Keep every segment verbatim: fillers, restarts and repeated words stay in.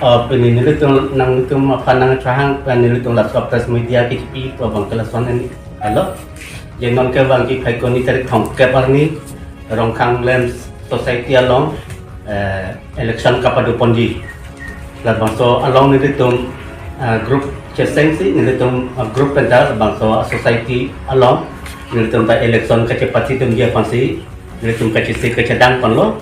Oh, pini nelitum nanglitum aphan nangchehang pen nelitum laso press media kechipi pu abang ke lason helo. Je non kevangji Phaikuni tarik thomkep arni Rongkhang LAMPS Society along, eh, election kapadoponji. Labangso along nelitum, eh, group chesengsi nelitum, eh, group penta labangso society along nelitum ta election kachepatidunji aphansi nelitum kachisi kachedang ponlo.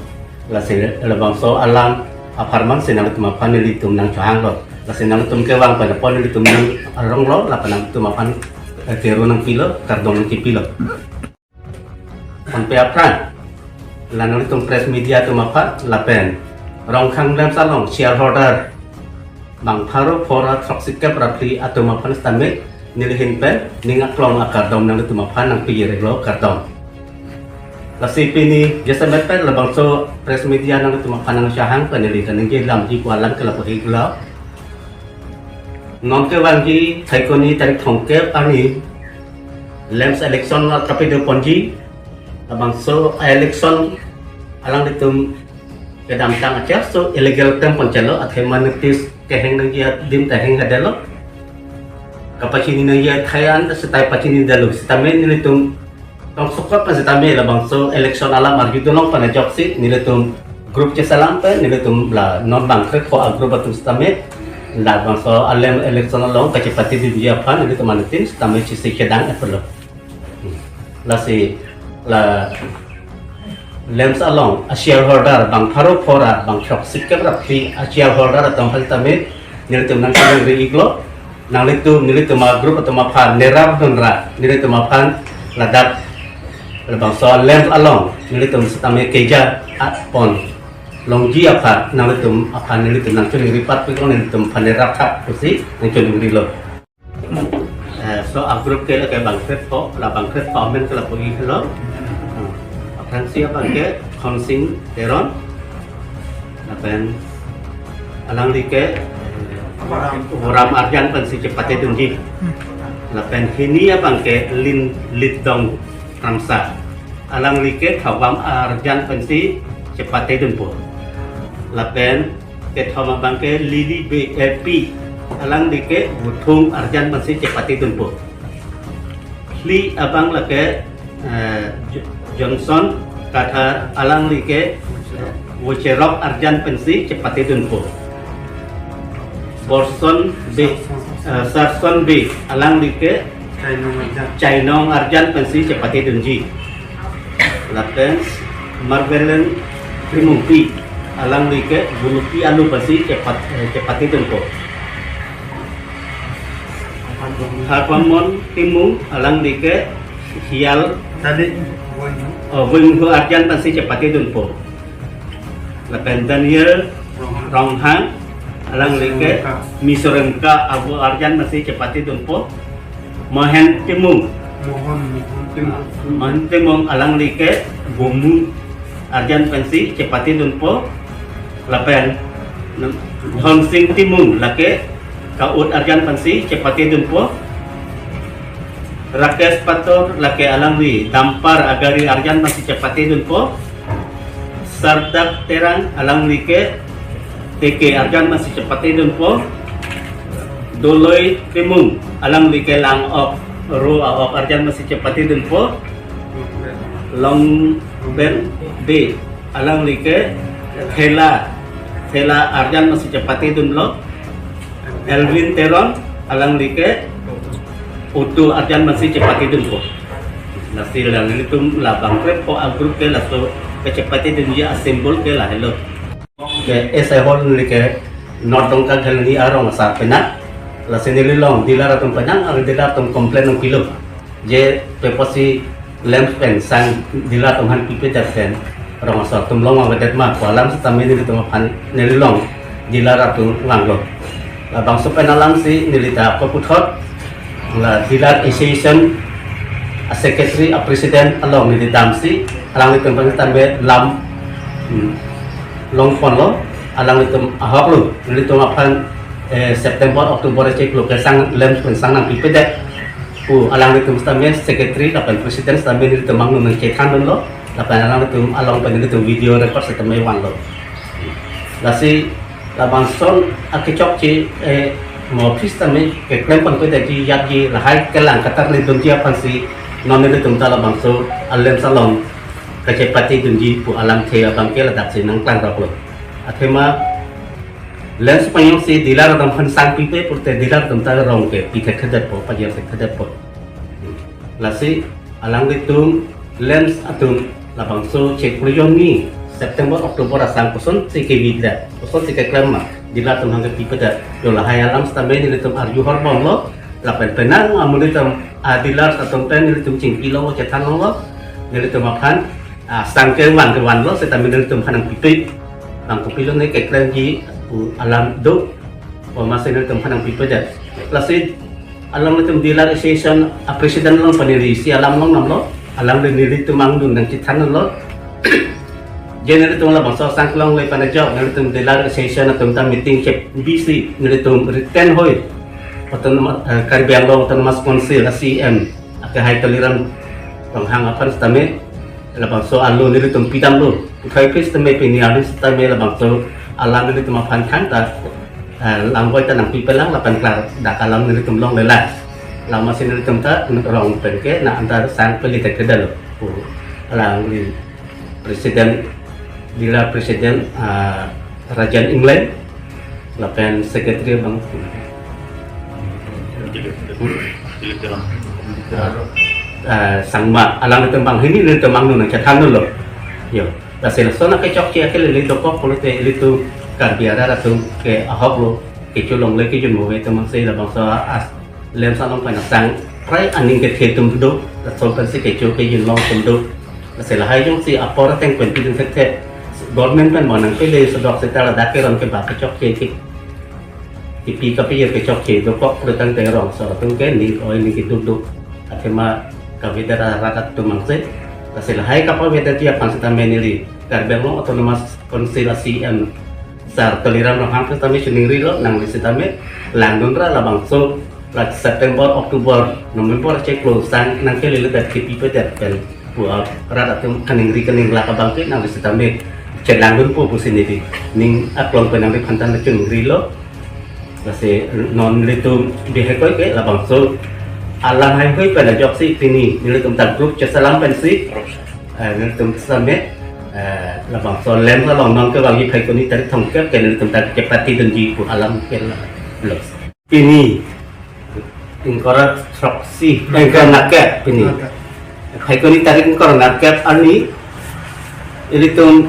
Lasi labangso alam apharman si nangtum aphan nelitum nangchehanglo. Lasi nangtum kevang pen apot nelitum nang aronglo, lapen nangtum aphan, eh, kero nangpilo, kardom nangkipilo. Anpe aphrang, la nangtum press media atum aphan, lapen Rongkhang LAMPS along shareholder bang pharo phor ra throksikep ra phli atum aphan sitame neli ahin pen ning aklong akardom nangtum aphan nangpiji relo, kardom. Lasi pini jasemet pen labangso press media nangtum aphan nangchehang pen neli kaningje lamji pu alam ke lapu helo. Non kevangji Phaikuni tarik thomkep arni LAMPS election la kapadoponji. Labangso election alanglitum kedamtang achaso illegal atum pon chalo, athema notice keheng nangji adim ta hengdetlo. Kapachini nangji athai an seta pachinidetlo. Sitame nelitum tongsokot pen sitame labangso election alam arjudun long pen ajoksi nelitum group cheselam pen nelitum la non bang kre pho a-group atum sitame labangso LAMPS election along kachepatidunji aphan nelitum anuttin sitame chisi kedang epelo. Lasi la LAMPS along a-shareholder bang pharo phor ra bang throksikep ra phli a-shareholder atum aphan sitame nelitum nangchiningri-iklo. Nanglitum, nelitum a-group atum aphan nerap dun ra nelitum aphan ladak labangso LAMPS along nelitum sitame keja a-, pon longji aphan nanglitum aphan nelitum nangchiningri patpiklo, nelitum aphan nerap tha pusi nangchiningrilo. Eh, so a-group ke lake bang kre pho, la bang kre pho amen ke lapu helo. Aphrangsi abang ke Khonsing Teron. Lapen alangli ke, eh, Ram Arjan pensi chepatedunji. Lapen hini abang ke Lin Litdong Ramsa. Alangli ke Thawam Arjan pensi chepatedunpo. Lapen kethom abang ke Lily Be-, eh, P. Alangli ke Buthung Arjan pensi chepatedunpo. Phli abang lake, eh, Jo-, Johnson Kathar, alangli ke, eh, Wocherok Arjan pensi chepatedunpo. Borson Be-, eh, Sarson Be, alangli ke Chainong Arjan. Chainong Arjan pensi chepatedunji. Lapen Marvelen Trimungpi, alangli ke Bulupi Alu pensi chepat-, eh, chepatedunpo. Harpamon Timung, alangli ke Hial, tadi, Weng. Oh, Wenghu Arjan pensi chepatedunpo. Lapen Daniel Ronghang. Ronghang, alangli ke Misorengka. Misorengka Abu Arjan pensi chepatedunpo. Mohen Timung. Mohon, Mohon Timung. Mohen Timung, alangli ke Bomu Arjan pensi chepatedunpo. Lapen Dhonsing Timung lake Ka-ut Arjan pensi chepatedunpo. Rakesh Pator lake alangli Dampar Agari Arjan pensi chepatedunpo. Sardak Terang, alangli ke T K Arjan pensi chepatedunpo. Doloi Timung, alangli ke Langok Ro Aok Arjan pensi chepatedunpo. Longben Bey, alangli ke Thela, Thela Arjan pensi chepatedunlo. Elvin Teron, alangli ke Auto Arjan pensi chepatedunpo. Lasi la nelitum la bang kre pho a-group ke laso kachepatedunji a-symbol ke lahelo. Ke S I Hall neli ke North Dongka Colony arong asar penang. Lasi neli along dealer atum penang, ang dealer atum complain nangpilo. Je pe apotsi LAMPS pen sang dealer atum aphan pipedet pen rong asar atum longvangvedet ma pu alam sitame nelitum aphan neli along dealer atum vanglo. Labangso pen alangsi neli ta keputhot la Dealer Association a-secretary, a-president along neli damsi, alanglitum aphan tame lam, hmm, longponlo, alanglitum ahoklo, nelitum aphan, eh, September, October achiklo ke sang LAMPS pen sang nangpipedet pu alanglitum sitame secretary lapen president sitame nelitum angno nangchethandunlo, lapen alanglitum along pen nelitum video record sitame vanlo. Lasi Labangson akechokche, eh, mo office tame keklem pon ko daji yatji lahai kelang katar ni dunji aphansi non nelitum ta labangso a-LAMPS along kachepate dunji pu alamthe abangke ladaksi nangklang roklo. Athema LAMPS panyong si dealer atum aphan sang pipe pulote dealer atum ta rong ke pi thekthedetpo, panyong thekthedetpo. Lasi alanglitum LAMPS atum labangso chek projon ni September October asang kosonsi kevidra, kosonsi keklem ma, dealer atum hangke pipedet. Yo lahai alam sitame nelitum arju horbomlo, lapen penang amonit atum a-dealer atum pen nelitum chingki longlo, chethan longlo, nelitum aphan, ah, sang kevan kevanlo, sitame nelitum aphan nangpipe. Bang kopilo ne keklemji pu alam do, pu amatsi nelitum aphan nangpipedet. Lasi alanglitum dealer association a-president along pen neli isi alam longdamlo, alangli nelitum angdeng nangchethanlo. Je nelitum labangso sang kelongle pen ajok, nelitum dealer association atum ta meeting kebisi, nelitum written hoi, autonomous, eh, Karbi Anglong Autonomous Council a-C E M akehai Tuliram Ronghang aphan sitame, labangso alo nelitum pidamlo. Uthai pis tame pini alis tame labangso alam nelitum aphan thangta, eh, langboi ta nangpipelang lapen klardak alam nelitum longlelang. Amatsi nelitum ta rong penke na antar sang peli thekthedetlo. Pu alangli president, dealer president, ah, Rajan England, lapen secretary abang, ah, Sangma, alanglitum banghini nelitum angdeng nangchethanlo. Yo, lasi lason akechokche akelele dokok pulote ilitum Karbi arat atum ke ahoklo, kecho longle kejun move atum mangse labangso a-, a-LAMPS along pen asang prai aning kethe atum do, lason pensi kecho kejun long atum do. Lasi lahai jongsi apor ateng pen pidun thekthe, government pen bang nangpele sodok seta ladak keron keba kechokche ke, kipi kapijir kechokche dokok pulotangte rongso atum ke ning oi ning keduk duk. Athema kavedet arat atum mangse. Lasi lahai kapavedetji aphan sitame neli Karbi Anglong Autonomous Council a-C E M sar Tuliram Ronghang sitame chiningrilo, nangli sitame langdunra labangso la September, October, November cheklo sang nangkelele dat kipipedet pen pu arat atum kaningri kaninglak abangke nangli sitame chelangdunpo pusi neli ning aklong pen nangli phantan chiningrilo. Lasi non nelitum bihek koi ke labangso alam haihui pen ajoksi pini nelitum ta group cheselam pensi, eh, nelitum sitame, eh, labangso LAMPS along non kevangji Phaikuni tarik thomkep ke nelitum ta kepatedunji pu alam ke lo. Pini ingkoi ra throksi, eh, ingkoi ra kep pini. Phaikuni tarik ingkoi ra kep arni ilitum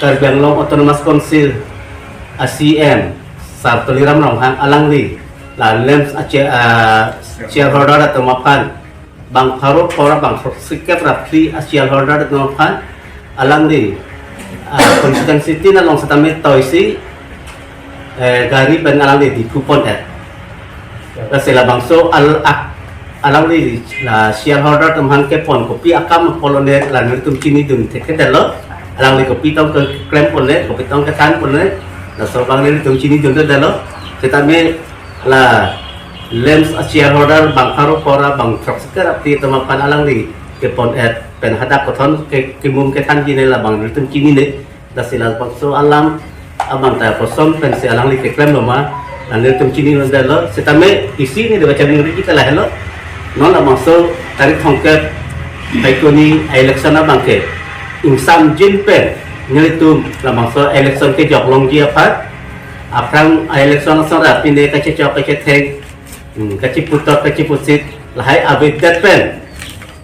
Karbi Anglong Autonomous Council a-C E M sar Tuliram Ronghang alangli la LAMPS a-chair, ah, shareholder atum aphan bang pharo pharo bang sikep ra phli a-shareholder atum aphan alangli, ah, constituency tin along sitame toisi, eh, gari pen alangli Diphu pon-et. Lasi labangso al-, ak-, alangli la shareholder atum aphan kepon kopi akam pulote la nelitum chinidun thekthedetlo. Alangli kopi tong keklem ponle, kopi tong kethan ponle, laso abang nelitum chinidunthedetlo. Sitame la LAMPS a-shareholder bang pharo pharo bang throksikep ra phli atum aphan alangli kepon-et pen hadak kothon ke, kemum kethanji ne labang nelitum chinine. Lasi labangso alam abang ta koson pensi alangli keklemlo ma, la nelitum chinidunthedetlo. Sitame isi neli kachiningri ke lahelo. Non labangso tarik thomkep Phaikuni a-election abangke ingsamjin pen nelitum labangso election kejok longji aphan, aphrang a-election ason ra pine kachechok kachetheng, hmm, kachiputok kachipusit lahai avedet pen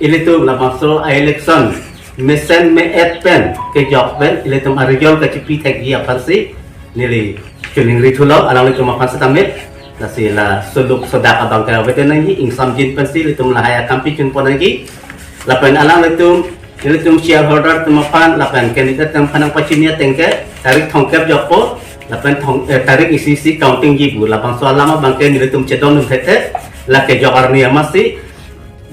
ilitum labangso a-election mesen me-et pen kejok pen ilitum a-result kachipi thekji aphansi neli chiningrithulo alanglitum aphan sitame. Lasi la suluk sodak abangke avedet nangji, ingsamjin pensi ilitum lahai akam pijun pon nangji. Lapen alanglitum, ilitum shareholder atum aphan lapen candidate atum aphan nangpachini ateng ke tarik thomkep jokpo, lapen thong, eh, tarik isi isi countingji pu labangso alam abangke nelitum chedondun thekthe, la kejok arni amatsi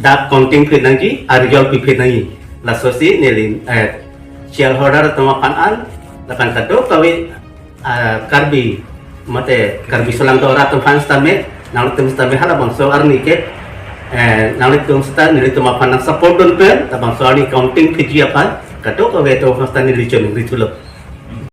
dak counting phit nangji, a-result pi phit nangji. Lasosi neli, eh, shareholder atum aphan an lapen kadokave, ah, Karbi mate Karbi solangdo arat atum aphan sitame, nanglitum sitame halabangso arni ke, eh, nanglitum sita nelitum aphan nangsupport dun pen labangso arni counting phitji aphan kadokave atum aphan sita neli chiningrithulo.